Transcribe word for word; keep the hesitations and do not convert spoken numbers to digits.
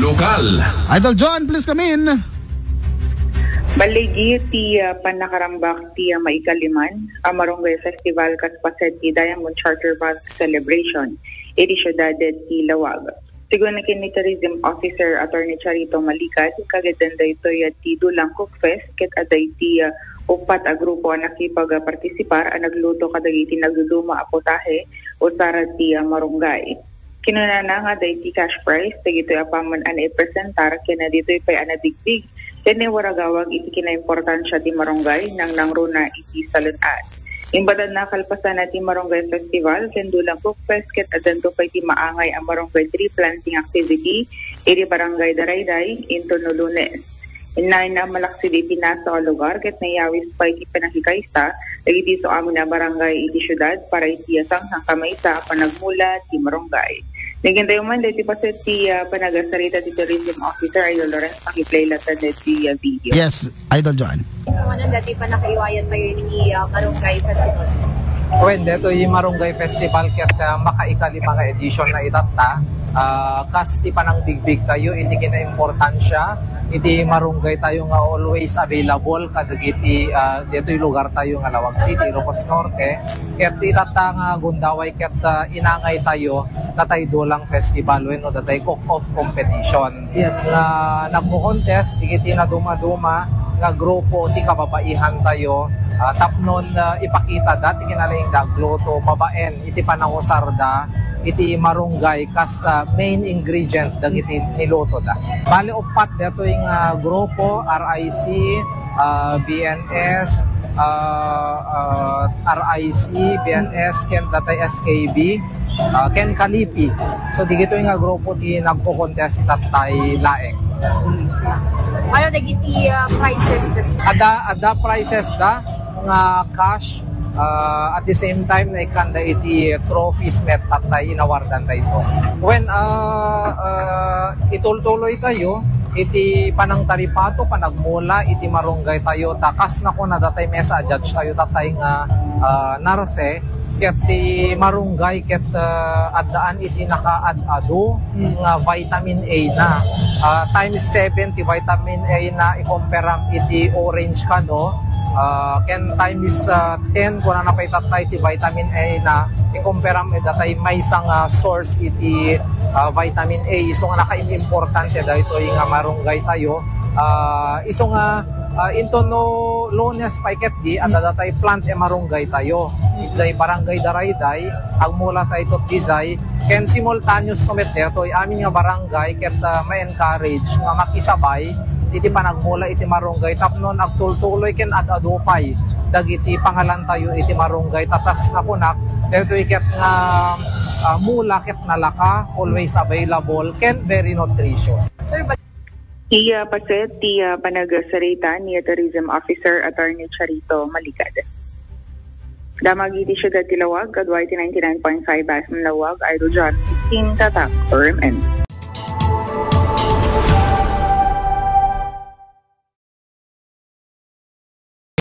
Lokal. Idol John, please come in. Balligi ti, ah, panakarambak ti, ah, maikaliman a Marunggay Festival kas paset ti Diamond Charter Month Celebration iti siudad ti Laoag. Sigun ken ni Tourism Officer Attorney Charito Malicad, kagiddan daytoy ti Dulang Cook Fest ket adda iti, ah, uppat a grupo a nakipagpartisipar a nagluto kadagiti nagduduma a putahe usar ti, ah, marunggay. Kinunana nga adda iti cash prize dagitoy apaman a naipresentar ken ditoy pay a nabigbig ken naiwaragawag iti kinaimportansia ti marunggay nangnangruna iti salun-at. Imbatanna, kalpasan ti Marunggay Festival ken Dulang Cook Fest ket addanto pay ti maangay a marunggay tree planting activity iti Barangay Darayday inton no Lunes. Innayen a malaksid iti nasaw a lugar ket nayawis pay ti pannakikaysa dagiti isu amin a barangay iti siudad para iti sangsankamaysa a panagmula ti marunggay. Nagintay man daytoy paset ti, ah, panagasarita ti Tourism Officer, Idol Lawrence, pakiplay latta daytoy, ah, video. Yes, Idol John. So, ano dati pa nakaiwayan tayo ni, ah, Marunggay Festival? Wen, daytoy Marunggay Festival ket, ah, makaikalima nga edition na itatta. Ah, kas ti panangbigbig tayo iti kinaimportansia iti marunggay tayo nga always available kadagiti, ah, daytoy lugar tayo nga Laoag City, Ilocos Norte. Ket itatta nga gundaway ket, ah, inangay tayo datay Dulang Festival wenno datay cook-off competition. Yes. Nga nagko-contest dagiti naduma-duma nga grupo ti kababaihan tayo, ah, tapnon, ah, ipakita dati kinalaing dagluto babaen iti panangusarda iti marunggay kas, ah, main ingredient dagiti nilutoda. Bali, uppat daytoy nga grupo, R I C, ah, B N S, ah, ah, R I C, B N S, ken datay S K B, ah, ken Kalipi. So, digitoy nga grupo ti nagko-contest itattay laeng. Ano dagiti, ah, prizes da, sir? Adda, adda prizes da nga cash, ah, at the same time, naikkanda iti trophies met tattay inawardan da isu. Wen, ah, ah, itultuloy tayo iti panangtaripato, panagmula iti marunggay tayo, ta kas nakuna datay mesa a judge tayo, tattay nga, ah, narse, ket ti marunggay ket, ah, addaan iti nakaad-adu nga vitamin A na. Ah, times seven ti vitamin A na ikomperam iti orange kano. Ah, ken times, ah, ten, kunana pay tattay ti vitamin A na ikomperam idatay maysa nga source iti, ah, vitamin A. Isu nga nakaimportante daytoy nga marunggay tayo. Ah, isu nga, ah, inton no Lunes pay ketdi, adda datay plant e marunggay tayo. Idiay Barangay Darayday, agmula tayo tot dijay, ken simultaneous to met daytoy amin nga barangay ket, ah, ma-encourage nga makisabay iti panagmula iti marunggay tapnon agtultuloy ken ad-adu pay dagiti pangalan tayo iti marunggay. Ta kas nakunak, daytoy ket nga, ah, mula ket nalaka, always available, ken very nutritious. Sir, ba- Iya paset ti, ah, panagsarita ni Tourism Officer Attorney Charito Malicad. Damag iti siudad ti Laoag, kadua iti ninety-nine point five F M Laoag, Idol John, King Tatak, R M N.